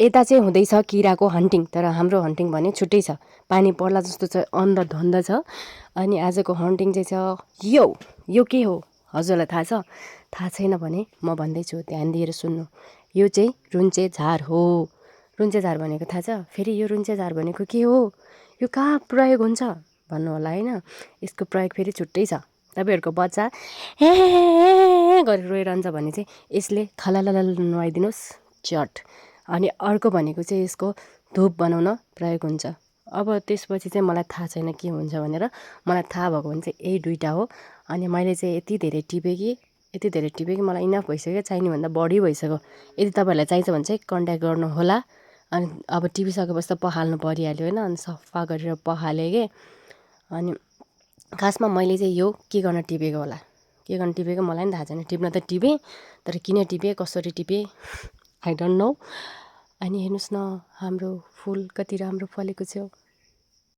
यता चाहिँ हुँदैछ किराको हन्टिङ, तर हाम्रो हन्टिङ भने छुट्टै छ। पानी पर्ला जस्तो छ, अन्धधन्ध छ। अनि आजको हन्टिङ चाहिँ छ यो के हो हजुरलाई थाहा छ? थाहा छैन भने म भन्दैछु, ध्यान दिएर सुन्नु। यो चाहिँ रुन्चे झार हो। रुन्चे झार भनेको थाहा छ? फेरि यो रुन्चे झार भनेको के हो, यो कहाँ प्रयोग हुन्छ भन्नु होला होइन। यसको प्रयोग फेरि छुट्टै छ। तपाईँहरूको बच्चा हे गरेर रोइरहन्छ भने चाहिँ यसले थलालाला नुहाइदिनुहोस् चट। अनि अर्को भनेको चाहिँ यसको धुप बनाउन प्रयोग हुन्छ। अब त्यसपछि चाहिँ मलाई थाहा छैन के हुन्छ भनेर, मलाई थाहा भएको भने चाहिँ यही दुइटा हो। अनि मैले चाहिँ यति धेरै टिपेँ कि मलाई इनफ भइसक्यो, चाहिनेभन्दा बढी भइसक्यो। यदि तपाईँहरूलाई चाहिन्छ भने चाहिँ कन्ट्याक्ट गर्नु होला। अनि अब टिपिसकेपछि त पखाल्नु परिहाल्यो होइन। अनि सफा गरेर पखालेँ कि। अनि खासमा मैले चाहिँ यो के गर्न टिपेको मलाई पनि थाहा छैन। टिप्न त टिपेँ, तर किन टिपेँ, कसरी टिपेँ आई डोन्ट नो। अनि हेर्नुहोस् न, हाम्रो फुल कति राम्रो फलेको छ।